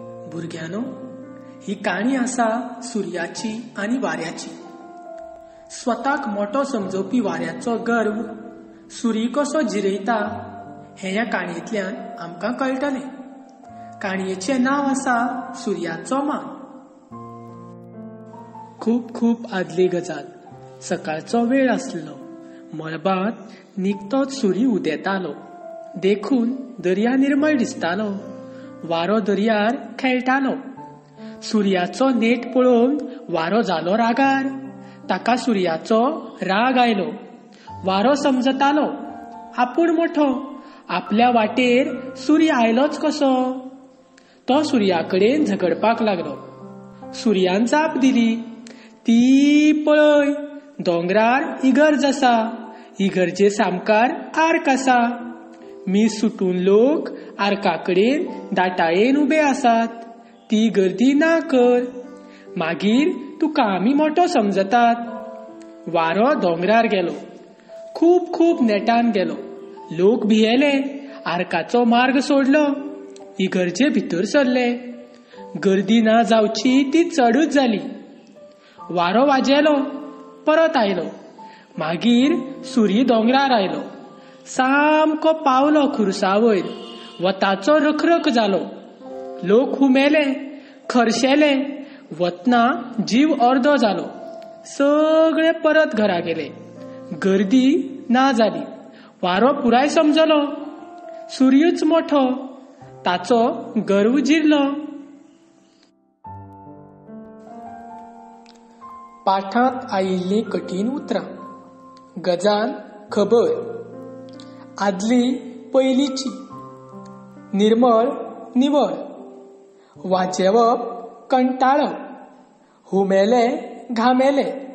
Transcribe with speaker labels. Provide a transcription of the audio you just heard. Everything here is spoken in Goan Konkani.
Speaker 1: भुरग्यांनो, ही काणी आसा सुर्याची आनी वाऱ्याची. स्वताक मोटो समजोवपी वाऱ्याचो गर्व सुरी कसो जिरयता हें ह्या काणयेंतल्यान आमकां कळटलें. काणयेचें नांव आसा सुर्याचो मान. खूब खूब आदली गजाल. सकाळचो वेळ आसलो. मळबांत निकतोच सुरी उदेतालो, देखून दर्या निर्मळ दिसतालो. वारो दर्यार खेळटालो. सुर्याचो नेट पळोवन वारो जालो रागार. ताका सुर्याचो राग आयलो. वारो समजतालो आपूण मोठो, आपल्या वाटेर सूर्य आयलोच कसो. तो सुर्याकडेन झगडपाक लागलो. सुर्यान जाप दिली, ती पळय दोंगरार इगर्ज आसा, इगर्जे सामकार आर्क आसा. मी सुटून लोक आर्काकडेन दाटायेन उबे आसात. ती गर्दी ना कर, मागीर तुका आमी मोटो समजतात. वारो दोंगरार गेलो, खूब खूब नेटान गेलो. लोक भियेले, आर्काचो मार्ग सोडलो, इगर्जे भितर सरले. गर्दी ना जावची ती चडूच जाली. वारो वाजेलो, परत आयलो. मागीर सुरी दोंगरार आयलो, सामको पावलो खुरसावयर. वताचो रखरख जालो. लोक हुमेले, खरशेले. वतना जीव अर्दो जालो. सगळे परत घरा गेले. गर्दी ना जाली. वारो पुराय समजलो, सुर्यूच मोठो, ताचो गर्व जिरलो. पाठांत आयिल्लीं कठीण उतरां. गजाल, खबर, आदली, पयलींची, निर्मळ, निवळ, वाजेवप, कंटाळप, हुमेले, घामेले.